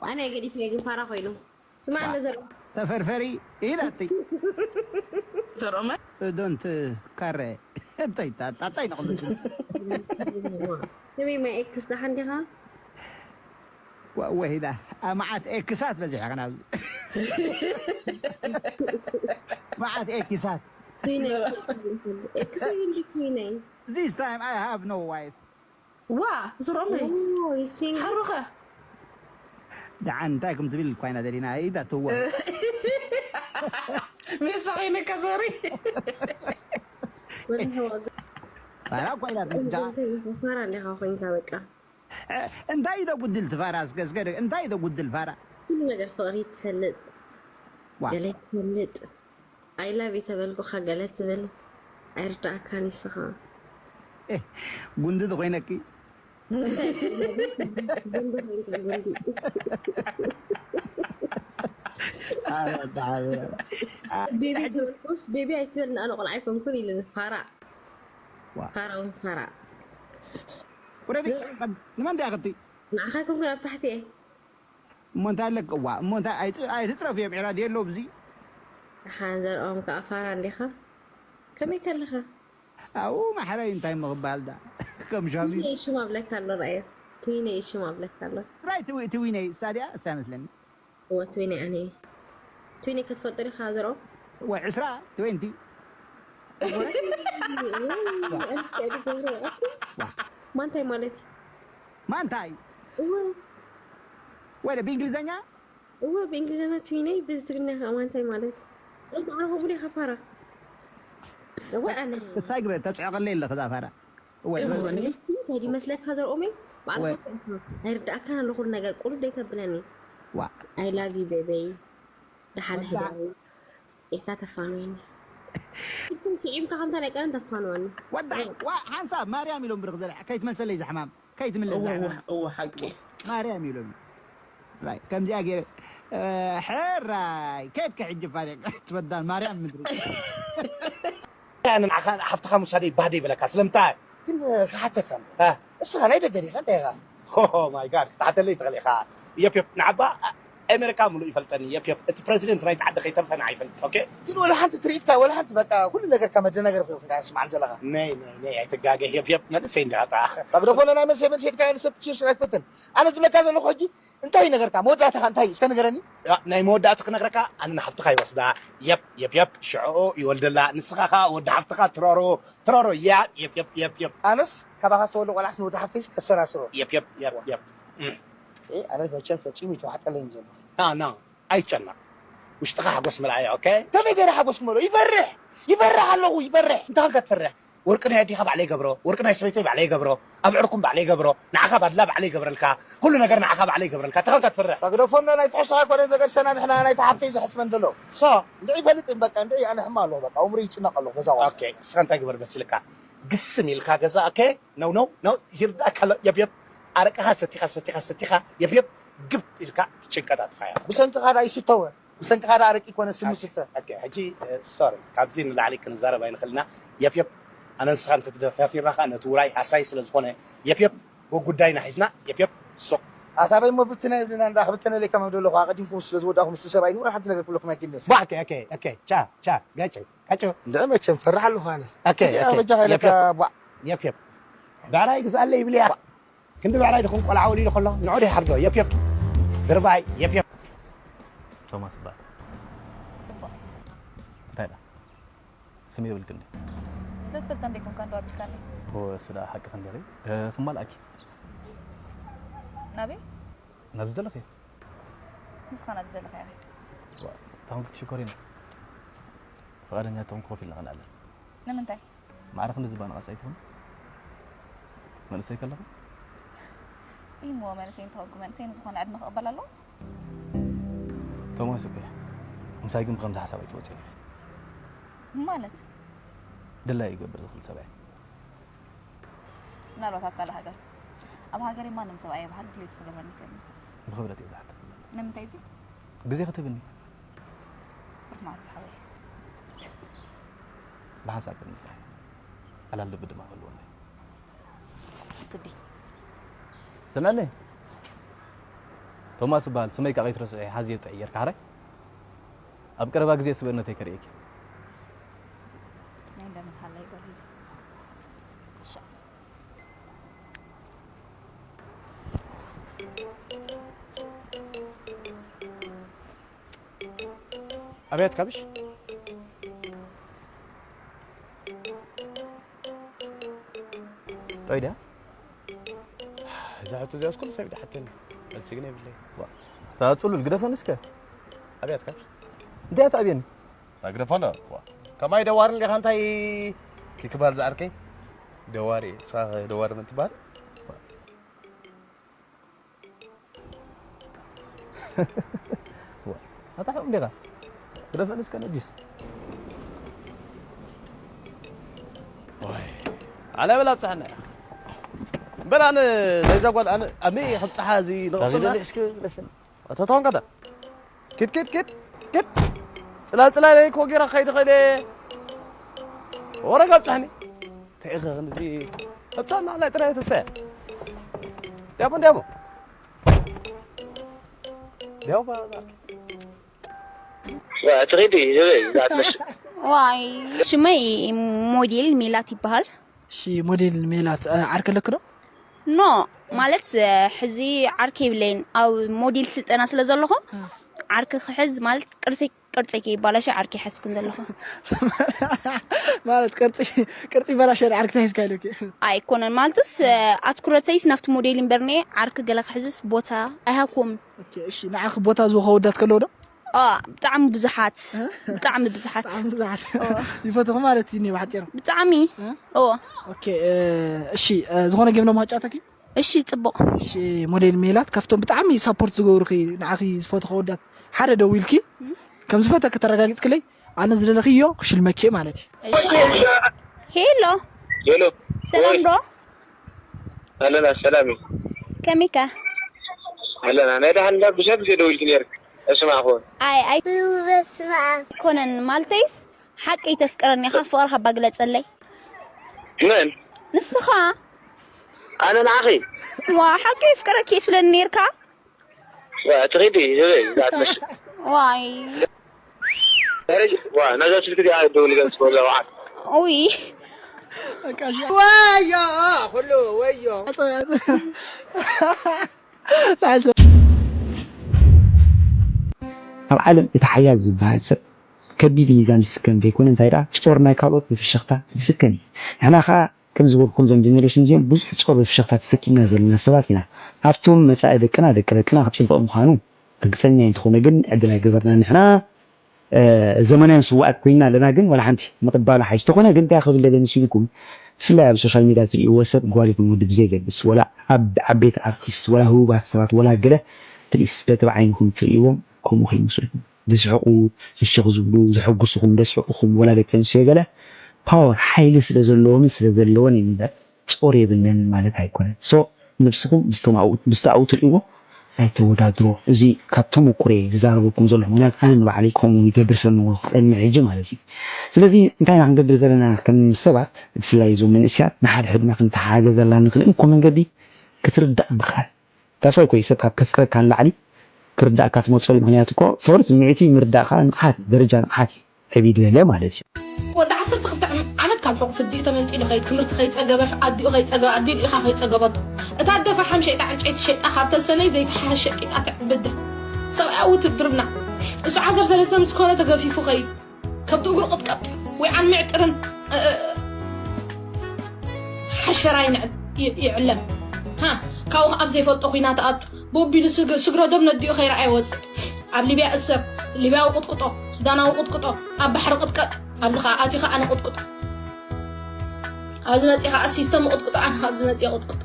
ኣነ ገዲፈ ግን ፋራ ኮይኑ። ስማ፣ ኣነ ዘር- ተፈርፈሪ ኢላትይ። ዘርኦመ? ዶንት ካረ። እንታይ ታ-፣ ታ-፣ እንታይ ንቕምጥ? ስሚ፣ ማይ ኤክስ ደሓን ዲኻ? ወይዳ፣ መዓት ኤክሳት በዚሕኻ ናብዚ። መዓት ኤክሳት። ትዊነይ ኤክሰይ እንዲ ትዊነይ This time I have no wife. ዋ ዝሮመይ ሓሩኸ ደዓን እንታይ ከም ትብል እኳ ኢና ደሊና ኢዳ ትዋ። ሜሳ ኮይነካ ሶሪ። ባላ እኳ ኢላ ትምዳ። ፋራ እንዲኻ ኮይንካ በቃ። እንታይ ኢዶ ጉድል ትፋራ እስከ እስከ እንታይ ኢዶ ጉድል ፋራ። ኩሉ ነገር ፍቕሪ ትፈልጥ ዋ። ገለ ትፈልጥ I love you ተበልኩኻ ገለ ትብል ኣይርዳእካን ይስኻ። ጉንዲ ተኮይነኪ። ጉንዲ ኮይንካ ጉንዲ። ቤቢ ተበልኩስ ቤቢ ኣይትበል ንኣነ ቆልዓ ኣይኮንኩን ኢለ ፋራ። ዋ። ፋራ እውን ፋራ። ወረዲ ንመን ዲያ ከብቲ? ንዓኻ ኣይኮንኩን ኣብ ታሕቲ እየ። እሞ እንታይ ኣለክ እዋ እሞ እንታይ ኣይት- ኣይትጥረፍ እዮም ዕራድ የሎ ብዚ። ሓንዘርኦም ከዓ ፋራ እንዲኻ። ከመይ ከለኻ? ኣብኡ ማሕረይ እንታይ ምኽባል ዳ ከም ሻሚ። ትዊነይ ሽም ኣብለካ ኣሎ ራእዮ። ትዊነይ ሽም ኣብለካ ኣሎ። ራይ ትዊ- ትዊነይ እሳ ድያ እሳ መስለኒ። እወ ትዊነይ ኣነ እየ። ትዊነይ ክትፈልጦ ዲኻ ዘርኦም? ወይ ዕስራ ትዌንቲ። ማንታይ ማለት እዩ? ማንታይ? እወ ወደ ብእንግሊዝኛ? እወ ብእንግሊዝኛ ትዊነይ ብትግርኛ ከዓ ማንታይ ማለት? ማዕረ ከምኡ ዲኻ ፋራ? እወ ኣነ እንታይ ግበ ተፅዕቐለይ ኣለኽ እዛ ፋራ። እወ እንታይ ድመስለካ ዘርኦመይ ባዕልካ ኣይርዳእካን ኣሎ ኩሉ ነገር ቁሩብ ደይተብለኒ። ዋ I love you ቤበይ። ደሓን ወዳ- ህዳዊ ኢልካ ተፋንወኒ። እኩም ስዒምካ ከምታ ናይ ቀደም ተፋንወኒ። ወዳ ዋ ሓንሳብ ማርያም ኢሎም ብርኽ ዘለ ከይትመልሰለይ ዝሕማም ከይትምለስ እወ ዝሕማም እወ እወ ሓቂ ማርያም ኢሎም ራይ ከምዚኣ ገይረ እ፣ ሕራይ ከየትከ ሕጂ ፋሪቅ ትበዳል ማርያም ምድሪ። ኣነ ንዓኻ ሓፍትኻ ምሳደይ ባህደ ይበለካ ስለምንታይ? ግን ክሓተካ ኣሎ እ። እስኻ ናይ ደገ ዲኻ እንታይ ኢኻ? ሆሆ ማይ ጋድ ክትሓተለይ ትኽእል ኢኻ። የፕ የፕ ንዓባ ኣሜሪካ ሙሉእ ይፈልጠኒ። የፕ የፕ እቲ ፕሬዚደንት ናይቲ ዓዲ ከይተርፈ ንዓ ይፈልጥ። ኦኬ ግን ወላ ሓንቲ ትርኢትካ ወላ ሓንቲ በቃ ኩሉ ነገርካ መደናገር ኮይኑ ኢኻ ስማዕ ዘለኻ። ነይ ነይ ነይ ኣይትጋገ የፕ የፕ መንእሰይ እንዲኻ ጥራሕ። ኣብ ደፎ ናይ መሰ መን ሴትካ ንሰብ ትሽርሽር ኣይትፈትን። ኣነ ዝብለካ ዘለኹ ሕጂ እንታይ እዩ ነገርካ መወዳእታኻ እንታይ እዩ እስከ ንገረኒ። ያ፣ ናይ መወዳእቱ ክነግረካ ኣነ ንሓፍትኻ ይወስዳ። የፕ የፕ የፕ ሽዕኦ ይወልደላ ንስኻ ኸዓ ወዲ ሓፍትኻ ትረሮ ትረሮ ያ የፕ የፕ የፕ የፕ ኣነስ ካባኻ ዝተወልደ ቆልዓስ ንወዲ ሓፍተይስ ከሰራስሮ። የፕ የፕ የፕ የፕ እም። ኤ፣ ኣነ መቸም ፈጺሙ ይተዋሕጠለይም ዘሎ። ና ና ኣይጨነቕ ውሽጥኻ ሓጎስ ምርኣያ። ኦኬ ከመይ ገይረ ሓጎስ ክመሎ ይፈርሕ ይፈርሕ ኣለኹ ይፈርሕ። እንታይ ኸንካ ትፈርሕ? ወርቂ ናይ ኣዲኻ ባዕለይ ገብሮ፣ ወርቂ ናይ ሰበይተይ ባዕለይ ገብሮ፣ ኣብ ዕርኩም ባዕለይ ገብሮ፣ ንዓኻ ባድላ ባዕለይ ገብረልካ፣ ኩሉ ነገር ንዓኻ ባዕለይ ገብረልካ። እንታይ ኸንካ ትፈርሕ? ተግደፎና ናይ ትሕዝቶ ኣይኮነ ዘገድሰና ንሕና ናይቲ ሓፍተይ ዝሕስበን ዘሎ። ሶ ልዒ ይፈልጥ እም በቃ እንደ ኣነ ሕማ ኣለኹ በቃ ኡምሪ ይጭነቕ ኣለኹ በዛ ዋላ። ኦኬ እስኻ እንታይ ግበር መሲልካ? ግስም ኢልካ ገዛ ኦኬ ነው ነው ነው ይርዳእካ ኣሎ። የብ የብ ኣረቅኻ ሰቲኻ ሰቲኻ ሰቲኻ የብ የብ ግብ ኢልካ ጭንቀት ኣጥፋያ። ብሰንክኻ ዳ ይስተወ ብሰንክኻ ዳ ኣረቂ ይኮነ ስሚ ስተ። ኦኬ ሕጂ ሶሪ ካብዚ ንላዕሊ ክንዛረብ ኣይንኽእልና። የብ የብ ኣነ ንስኻ እንተተደፋፊርና ኸዓ ነቲ ውራይ ሃሳይ ስለ ዝኾነ የብ የብ ወጉዳይና ሒዝና የብ የብ ሱቕ። ኣታበይ እሞ ብትነ ይብልና እንዳ ክብተነለይ ከማም ደለኹ ኣቐዲምኩም ስለ ዝወዳእኹም ምስቲ ሰብኣይ ንውራ ሓንቲ ነገር ክብለኩም ኣይክእልንስ። ቧ ኦኬ ኦኬ ኦኬ ቻ ቻ ጋጨ ጋጨ እንድዒ መቸም ፈርሕ ኣለኹ ኣነ። ኦኬ ኦኬ በጃኻ ኢለካ የብ የብ የብ የብ ብዕራይ ግዝኣለይ ይብል እያ። ክንዲ ብዕራይ ድኹም ቆልዓ ወሊዱ ከሎ ንዑ ዶ ይሓርዶ የብ የብ ድርባይ የብ የብ። ቶማስ ይበሃል። ጽቡቕ። እንታይ ደኣ ስም የብልክን ድዩ? ስለ ትፈልጠ እንደ ኮንካ እንዶ ኣቢልካኒ። እሱ ደኣ ሓቂ ክንደሪ ክማልኣኪ። ናበይ? ናብ ዝደለኽዮ። ንስኻ ናብ ዝደለኻዮ ኸይድ። ዋ፣ እታ ኹን ክትሽኮሪና። ፍቓደኛ እተኹን ኮፍ ኢልና ክንዕልል። ንምንታይ? ማዕረ ክንዲ ዝባን ቃልሲ ኣይትኹን። መንእሰይ ከለኹ። እሞ መንእሰይ እንተኾንኩ መንእሰይ ንዝኾነ ዕድመ ክቕበል ኣለዎ? ቶማስ እኮ እያ። ምሳይ ግን ብኸምዚ ሓሳብ ኣይትወፅእን ኢኺ። ማለት? ድላይ ይገብር ዝኽእል ሰብ እየ። ምናልባት ኣብ ካልእ ሃገር። ኣብ ሃገረይ ማንም ሰብኣይ ይበሃል ድሌቱ ክገብረኒ ይኽእል እዩ። ብኽብረት እየ ዝሓተካ ዘለኹ። ንምንታይ እዚ? ግዜ ክትህብኒ። ርሕማን ዝሓወይ። ብሓንሳብ ቅድሚ ስራሕ ዕላል ልቢ ድማ ክህልወና እዩ። ስዲ። ስምዕኒ ቶማስ እበሃል ስመይ ከዓ ከይትረስዑ ሓዝየ ጥዕየር ካሕራይ ኣብ ቀረባ ግዜ ስብእነተይ ከርእየኪ ናይ እንደምን ሃላይ በል ሂዚ። እሺ። ኣብያት ካብሽ? ጠይ ድያ? እዛ ሕቶ እዚኣስ ኩሉ ሰብ ይሓተኒ። መልሲ ግን የብለይ። ዋ፣ እታ ጽሉል ግደፈኒ እስከ። ኣብያት ካብሽ? እንታይ እያ ትኣብየኒ? ኣግደፈና። ዋ፣ ከማይ ደዋርን ዲኻ እንታይ? ኪክባል ዝዓርከይ? ደዋሪ፣ እሳ ደዋሪ ምን ትበሃል? ዋ፣ ኣታ ሕቕ እንዲኻ? ግደፈኒ እስከ ነጂስ። ዋይ፣ ኣነ በላ ኣብጽሓና እያ። እምበር ኣነ ናይዛ ጓል ኣነ ኣመይ ክብጽሓ እዚ ነቕጽላ። እስኪ ግደፈኒ። ኣታ ተዋን ከዳ። ኪድ፣ ኪድ፣ ኪድ፣ ኪድ። ጽላል፣ ጽላል እኮ ጌራ ክኸይድ ኸይደ። ወረ ጋብጻሕኒ። እንታይ ኢኸ ክንዚ? ኣብጻና፣ ናይ ጥራይ ተሰ። ዲያቦ፣ ዲያቦ። ዲያቦ፣ ባ-፣ ባ-። ዋ፣ ትኺዲ፣ ዝበይ፣ ዝኣትመሽ። ዋይ፣ ሽመይ ሞዴል ሜላት ይበሃል። እሺ፣ ሞዴል ሜላት፣ እ፣ ዓርኪ ኣለኪ ዶ? ኖ፣ ማለት፣ እ፣ ሕዚ ዓርኪ የብለይን። ኣብ ሞዴል ስልጠና ስለ ዘለኹ፣ እ። ዓርኪ ክሕዝ ማለት ቅርሲ፣ ቅርጺ ከይባላሸ ዓርኪ ይሓዝኩን ዘለኹ። ማለት ቅርጺ፣ ቅርጺ ይባላሸ ዓርኪ ተሒዝካ ኢሉኪ? ኣይኮነን፣ ማለትስ፣ እ፣ ኣትኩረተይስ ናብቲ ሞዴል እምበር፣ እኔ ዓርኪ ገለ ክሕዝስ ቦታ ኣይሃብኩዎምን። ኦኬ፣ እሺ፣ ንዓኺ ቦታ ዝወሃወዳት ከለዉ ዶ? ኦ፣ ብጣዕሚ ብዙሓት፣ እ? ብጣዕሚ ብዙሓት። ብጣዕሚ ብዙሓት። ኦ። ይፈትኹ ማለት እዩ፣ እኔ ብሓጺሩ። ብጣዕሚ። እ? ኦ። ኦኬ፣ እ፣ እሺ፣ እ፣ ዝኾነ ጌም ዶ ማጫወተኪ? እሺ፣ ጽቡቕ። እሺ፣ ሞዴል ሜላት፣ ካብቶም ብጣዕሚ ሳፖርት ዝገብሩኺ፣ ንዓኺ ዝፈትኹ ወዳት ሓደ ደው ኢልኪ፣ እ? ከም ዝፈተኪ ተረጋጊጽክለይ፣ ኣነ ዝደለኽዮ ክሽልመኪ ማለት እዩ። እሺ። ሄሎ። ሄሎ። ሰላም ወይ። ዶ? ኣለና፣ ሰላም እዩ። ከመይካ? ኣለና። ናይ ደሓን እንዳ ብዙሕ ግዜ ደዊልኪ ነይርክ። እስማዕኹ። ኣይ፣ ኣይ። በስመ ኣብ። ኣይኮነን፣ ማለተይስ፣ ሓቀይ ተፍቅረኒ ኢኻ፣ ፍቕርኻ እባ ግለጸለይ። መን? ንስኻ። ኣነ ንዓኺ? ዋ፣ ሓቀይ የፍቅረኪ እየ ትብለኒ ነይርካ። ዋ፣ ትኺዲ፣ ህበይ፣ ዝኣትመሽ። ዋይ። ዋ፣ ነዛ ስልኪ እዚኣ ደውል ገጽ ወላ ዋዓት። ኡይ። በቃ እሺ። ወዮ፣ ኩሉ ወዮ። ኣብ ዓለም እቲ ሓያል ዝበሃል ሰብ ከቢድ ሚዛን ዝስከም ዘይኮነ፣ እንታይ ደኣ፣ ጾር ናይ ካልኦት ብፍሽኽታ ዝስከም እዩ። ንሕና ኸኣ ከም ዝበልኩም፣ እዞም ጀነሬሽን እዚኦም ብዙሕ ጾር ብፍሽኽታ ተሰኪምና ዘለና ሰባት ኢና። ኣብቶም መጻኢ ደቅና፣ ደቂ ደቅና ክጽብቕ ምዃኑ ርግጸኛ እንተኾነ ግን ዕድል ኣይገበርናን። ንሕና፣ እ፣ ዘመናውያን ስዉኣት ኮይንና ኣለና፣ ግን ዋላ ሓንቲ ምቕባሉ ሓይሽ ተኾነ ግን እንታይ ክብል ደለ መሲልኩም? ብፍላይ ኣብ ሶሻል ሚድያ ትርእይዎ ሰብ ጓል ይኹን ወዲ ብዘይገድስ፣ ወላ ኣብ ዓበይቲ ኣርቲስት፣ ወላ ህቡባት ሰባት፣ ወላ ገለ ፕሊስ በቲ ብዓይንኹም ትርእይዎም ከምኡ ከይመስልኩም። ዝስሕቑ፣ ፍሽኽ ዝብሉ፣ ዘሐጉስኹም፣ ዘስሕቑኹም፣ ወላ ደቂ ኣንስትዮ ገለ ፓወር፣ ሓይሊ ስለ ዘለዎምን ስለ ዘለወን እዩ እምበር ጾር የብለንን ማለት ኣይኮነን። ሶ ነብስኹም ምስቶም ኣብኡ፣ ምስቲ ኣብኡ ትርእይዎ ኣይተወዳድሮ። እዚ ካብ ተመኩሮ'የ ዝዛረበኩም ዘለኹ። ምኽንያቱ ኣነ ንባዕለይ ከምኡ ይገብር ስለ ዝነበርኩ ቅድሚ ሕጂ ማለት እዩ። ስለዚ እንታይ ኢና ክንገብር ዘለና ከም ሰባት፣ ብፍላይ እዞም መንእሰያት፣ ንሓድሕድና ክንተሓጋገዘላ ንኽእል እንኮ መንገዲ ክትርዳእ ምኽኣል። That's why እኮ እዩ ሰብ ካብ ከፍቅረካ ንላዕሊ ክርዳእካ ትመርጸሉ። ምኽንያቱ እኮ ፍቕሪ ስምዒት እዩ፣ ምርዳእ ከኣ ንቕሓት፣ ደረጃ ንቕሓት እዩ። ዕብይ ዝበለ ማለት እዩ። ወዲ ዓሰርተ ክልተ ዓመት ካብ ሕቑፊ ኣዲኡ ተመንጢሉ ከይድ፣ ትምህርቲ ከይጸገበ፣ ኣዲኡ ከይጸገበ፣ ኣዲኡ ልኢኻ ከይጸገበቶ። እታ ኣደ ፈሓም ሸይጣ፣ ዕንጨይቲ ሸይጣ፣ ካብተን ሰነይ ዘይተሓሸ ቂጣ ተዕብደ። ሰብኣያ ውትድርና፣ እሱ ዓሰርተ ሰለስተ ምስ ኮነ ተገፊፉ ከይድ። ከብዲ እግሩ ቅጥቀጥ ወይ ዓን ምዕጥርን፣ እ፣ እ፣ ሓሽፈራ ይንዕድ፣ ይ-፣ ይዕለም። ሃ፣ ካብኡ ኣብ ዘይፈልጦ ኲናት ኣቱ። ቦቢሉ ስግ-፣ ስግረ ዶብ ነዲኡ ከይረኣየ ወጽእ። ኣብ ሊብያ እሰር፣ ሊብያዊ ቅጥቅጦ፣ ሱዳናዊ ቅጥቅጦ፣ ኣብ ባሕሪ ቅጥቀጥ፣ ኣብዚ ኸኣ ኣትዩ ኸኣ ንቅጥቅጦ። ኣብዚ መጺኡ ኸኣ ሲስተም ቅጥቅጦ፣ ኣነ ኣብዚ መጺኡ ቅጥቅጦ።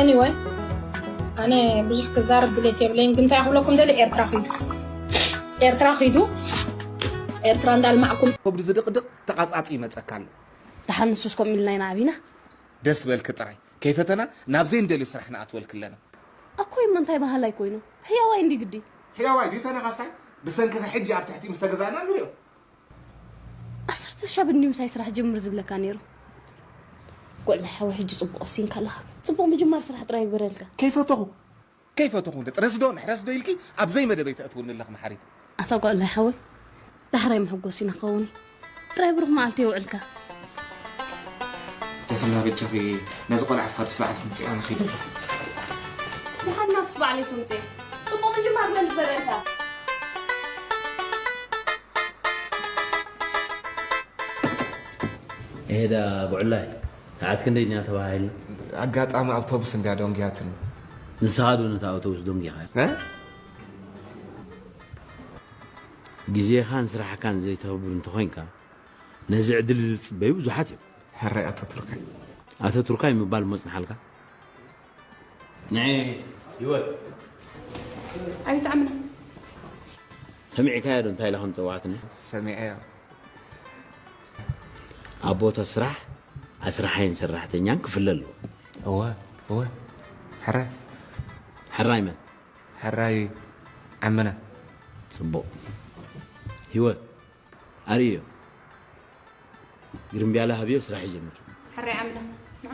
Anyway፣ ኣነ ብዙሕ ክዛረብ ድሌት የብለይን፣ ግን እንታይ ክብለኩም ደሊ፣ ኤርትራ ኺዱ፣ ኤርትራ ኺዱ፣ ኤርትራ እንዳልማዕኩም። ከብዱ ዝድቕድቕ ተቓጻጺ ይመጸካ ኣሎ። ደሓን ንሱስ ከምኡ ኢልና ኢና ዓቢና። ደስ በልኪ ጥራይ። ከይፈተና ናብ ዘይንደልዮ ስራሕ ንኣትወልኪ ኣለና። ኣኮይ፣ እሞ እንታይ በሃላይ ኮይኑ? ሕያዋይ እንዲ ግዲ። ሕያዋይ ድዩ ተነኻሳይ? ብሰንክኺ ሕጂ ኣብ ትሕቲ ምስ ተገዛእና ንሪኦ። ዓሰርተ ሻብ እንዲ ምሳይ ስራሕ ጀምር ዝብለካ ነይሩ። ጎል ናይ ሓወይ፣ ሕጂ ጽቡቕ ወሲንካ ኣለኻ። ጽቡቕ ምጅማር ስራሕ ጥራይ ይግበረልካ። ከይፈተኹ፣ ከይፈተኹ፣ ጥረስ ዶ ምሕረስ ዶ ኢልኪ ኣብ ዘይመደበይ ተእትውኒ ኣለኺ መሓሪት። ኣታ ጎል ናይ ሓወይ፣ ዳሕራይ መሐጎሲና ክኸውን እዩ። ጥራይ ብሩኽ መዓልቲ የውዕልካ። ተፍና በጃኺ ነዚ ቆልዓ ፋዱስ ለዓል ክምፅኣ ንኽእል። ደሓን ናቱስ ባዕለይ ክምፅእ። ፅቡቕ ምጅማር መን ዝበለካ? ኤዳ ጉዕላይ፣ ሰዓት ክንደይ ድያ ተባሂልና? ኣጋጣሚ ኣውቶቡስ እንድያ ደንጉያትኒ። ንስኻ ዶ ነታ ኣውቶቡስ ደንጉኻ? እ? ግዜኻን ስራሕካን ዘይተኽብር እንተኾይንካ፣ ነዚ ዕድል ዝጽበዩ ብዙሓት እዮም። ሕራይ ኣቶ ቱርካይ። ኣቶ ቱርካይ ምባል እሞ ጽንሓልካ። ንዒ ህይወት። ኣቤት ዓምና። ሰሚዕካዮ ዶ እንታይ ኢላ ከም ዝጸዋዕትኒ? ሰሚዐዮ። ኣብ ቦታ ስራሕ ኣስራሓይን ሰራሕተኛን ክፍለ ኣለዎ። እወ፣ እወ። ሕራይ። ሕራይ መን? ሕራይ ዓምና። ጽቡቕ። ህይወት፣ ኣርእዮ። ግርምብያለ ሃብዮ ስራሕ ይጀምር። ሕራይ ዓምና። ንዓ።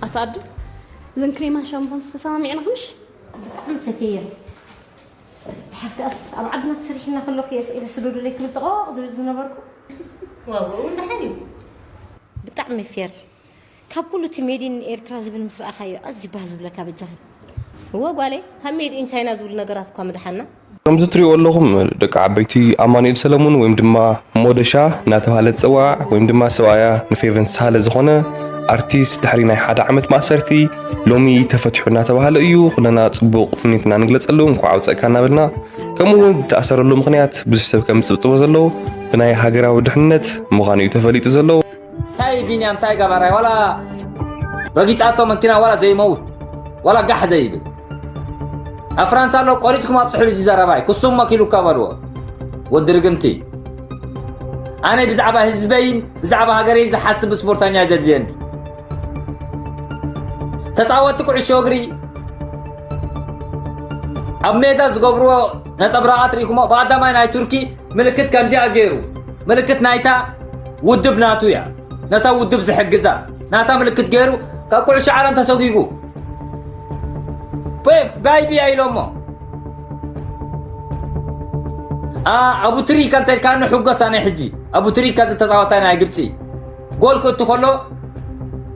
ኣታ ኣዱ፣ እዘን ክሬማን ሻምፖን ዝተሰማሚዕና ምሽ? ብጣዕሚ ፈትየን። ብሓፍካስ ኣብ ዓድና ተሰሪሕና ከለኹ እየ ስኢለ ስደዱለይ ክብል ጠቖቕ ዝብል ዝነበርኩ። ዋግኡ እውን ደሓን እዩ። ብጣዕሚ ፌር። ካብ ኩሉ እቲ ሜድ ኢን ኤርትራ ዝብል ምስ ረኣኻዮ ኣዝዩ ባህ ዝብለካ በጃኻ። እወ ጓለይ፣ ካብ ሜድ ኢን ቻይና ዝብሉ ነገራት እኳ ምደሓና። ከምዚ ትሪእዎ ኣለኹም ደቂ ዓበይቲ፣ ኣማኑኤል ሰለሙን ወይም ድማ ሞደሻ እናተባህለ ዝፅዋዕ ወይም ድማ ሰብኣያ ንፌቨን ሳህለ ዝኾነ ኣርቲስት ድሕሪ ናይ ሓደ ዓመት ማእሰርቲ ሎሚ ተፈቲሑ እናተባህለ እዩ። ኩለና ፅቡቕ ትምኒትና ንግለፀሉ፣ እንኳዕ ኣውፀእካ እናበልና፣ ከምኡ እውን ዝተኣሰረሉ ምኽንያት ብዙሕ ሰብ ከም ዝፅብፅቦ ዘሎ ብናይ ሃገራዊ ድሕነት ምዃኑ እዩ ተፈሊጡ ዘሎ። እንታይ ቢንያም፣ እንታይ ገባራይ፣ ዋላ ረጊጻቶ መኪና ዋላ ዘይመውት፣ ዋላ ጋሕ ዘይብል። ኣብ ፍራንሳ ኣሎ፣ ቆሪጽኩም ኣብጽሑሉ እዚ ዘረባይ፣ ክሱም መኪሉካ በልዎ። ወዲ ርግምቲ። ኣነ ብዛዕባ ህዝበይን ብዛዕባ ሃገረይን ዝሓስብ ስፖርተኛ እዩ ዘድልየኒ። ተጻወትቲ ኩዕሾ እግሪ ኣብ ሜዳ ዝገብርዎ ነጸብራቓት ርኢኹሞ? ብቐዳማይ ናይ ቱርኪ ምልክት ከምዚኣ ገይሩ፣ ምልክት ናይታ ውድብ ናቱ እያ፣ ነታ ውድብ ዝሕግዛ ናታ ምልክት ገይሩ ካብ ኩዕሾ ዓለም ተሰጒጉ። ፔፕ ባይ ቢያ ኢሎሞ። ኣ፣ ኣቡ ትሪካ እንተ ኢልካኒ ሕጎስ ኣነ ሕጂ። ኣቡ ትሪካ ዝተጻወታ ናይ ግብጺ ጎል ክእቱ ከሎ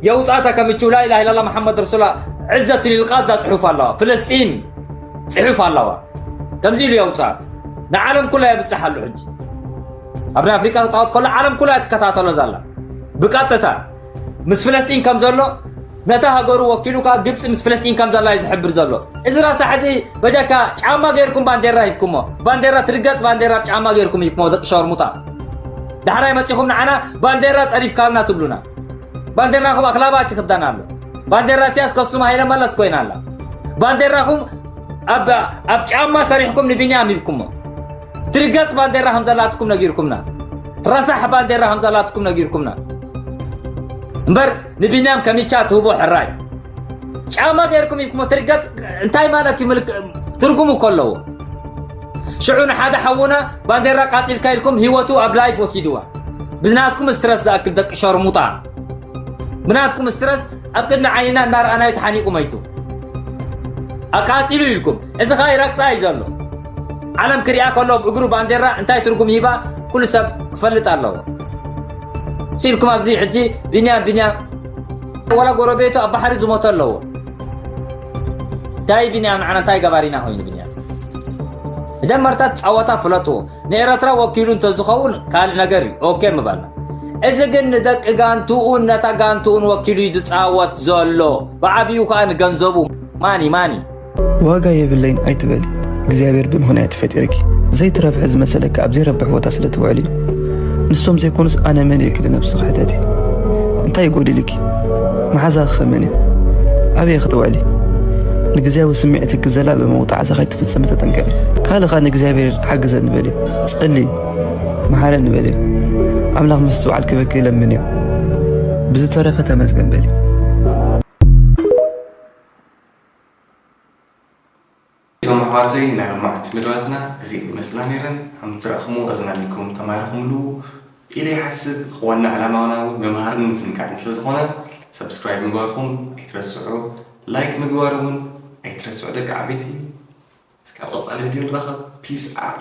የውጻእታ ከምቹ ላ ኢላሃ ኢላላ መሓመድ ረሱላ ዕዘቱ ሊልቃዛ ጽሑፍ ኣለዋ። ፍልስጢን ጽሑፍ ኣለዋ። ከምዚ ኢሉ የውጻእ። ንዓለም ኩላ የብጽሕ ኣሎ ሕጂ። ኣብ ናይ ኣፍሪቃ ክጻወት ከሎ ዓለም ኩላ ትከታተሎ ዘላ። ብቀጥታ ምስ ፍለስጢን ከም ዘሎ ነታ ሃገሩ ወኪሉ ከኣ ግብጺ ምስ ፍለስጢን ከም ዘላ እዩ ዝሕብር ዘሎ። እዚ ረሳሕ እዚ በጃካ ጫማ ገይርኩም ባንዴራ ሂብኩሞ። ባንዴራ ትርገጽ ባንዴራ ብ ጫማ ገይርኩም ሂብኩሞ ደቂ ሸርሙጣ። ዳሕራይ መጺኹም ንዓና ባንዴራ ጸሪፍካልና ትብሉና። ባንዴራኹም ኣኽላባት ይኽደን ኣሎ። ባንዴራ ኢሳያስ ከሱም ሃይለ መለስ ኮይና ኣላ። ባንዴራኹም ኣብ፣ ኣብ ጫማ ሰሪሕኩም ንቢንያም ሂብኩሞ። ትርገጽ ባንዴራ ከም ዘላትኩም ነጊርኩምና። ረሳሕ ባንዴራ ከም ዘላትኩም ነጊርኩምና። እምበር ንቢንያም ከሚቻ ትህቦ ሕራይ። ጫማ ገይርኩም ሂብኩሞ ትርገጽ እንታይ ማለት እዩ? ምልክ-፣ ትርጉም እኮ ኣለዎ። ሽዑ ንሓደ ሓውና ባንዴራ ቃጺልካ ኢልኩም ህይወቱ ኣብ ላይፍ ወሲድዋ። ብናትኩም ስትረስ ዝኣክል ደቂ ሸርሙጣ። ብናትኩም ስትረስ ኣብ ቅድሚ ዓይንና እናረኣናዮ ተሓኒቁ መይቱ። ኣቃጺሉ ኢልኩም። እዚ ኸኣ ይረግጻ እዩ ዘሎ። ዓለም ክሪኣ ከሎ ብእግሩ ባንዴራ እንታይ ትርጉም ይህባ ኩሉ ሰብ ክፈልጥ ኣለዎ። ሲልኩም ኣብዚ ሕጂ ቢንያም፣ ቢንያም፣ ወላ ጎረቤቱ ኣብ ባሕሪ ዝሞተ ኣለዎ። እንታይ ቢንያም ንዓና እንታይ ገባሪና ኮይኑ ቢንያም? መጀመርታ ጸወታ ፍለጥዎ። ንኤረትራ ወኪሉ እንተዝኸውን ካልእ ነገር እዩ። ኦኬ ምበልና። እዚ ግን ንደቂ ጋንትኡን ነታ ጋንትኡን ወኪሉ እዩ ዝጻወት ዘሎ። ብዓቢኡ ከኣ ንገንዘቡ። ማኒ፣ ማኒ። ዋጋ የብለይን ኣይትበሊ። እግዚኣብሔር ብምኽንያት ፈጢርኪ። ዘይትረብሒ ዝመሰለኪ ኣብ ዘይረብሕ ቦታ ስለ ትውዕሊ እዩ። ንሶም ዘይኮኑስ ኣነ መን እየ ኢልኪ ንነብስኺ ሕተቲ። እንታይ እዩ ጎዲልኪ? መሓዛኺ ከ መን እዩ? ኣበይ ክትውዕሊ? ንግዝያዊ ስምዒትኪ ዘላለማዊ ጣዕሳ ከይትፍጽሚ ተጠንቀቂ። ካልእ ከኣ ንእግዚኣብሔር ሓግዘኒ በልዮ። ጸልዪ፣ መሓረኒ በልዮ። ኣምላኽ ምስትውዓል ክበኪ ለምንዮ። ብዝተረፈ ተመስገን በሊ። እቶም ኣሕዋተይ ናይ ሎማዓንቲ መደባትና እዚኤን ይመስላ ነይረን። ከም ዝረኣኹምዎ ኣዝናኒኩም ተማሂርኩምሉ ኢለ ይሓስብ። ዋና ዕላማና እውን ምምሃርን ምዝንጋዕን ስለ ዝኾነ ሰብስክራይብ ምግባርኩም ኣይትረስዑ፣ ላይክ ምግባር እውን ኣይትረስዑ ደቂ ዓበይቲ። እስካብ ቀጻሊ ቪድዮ ንራኸብ። Peace out.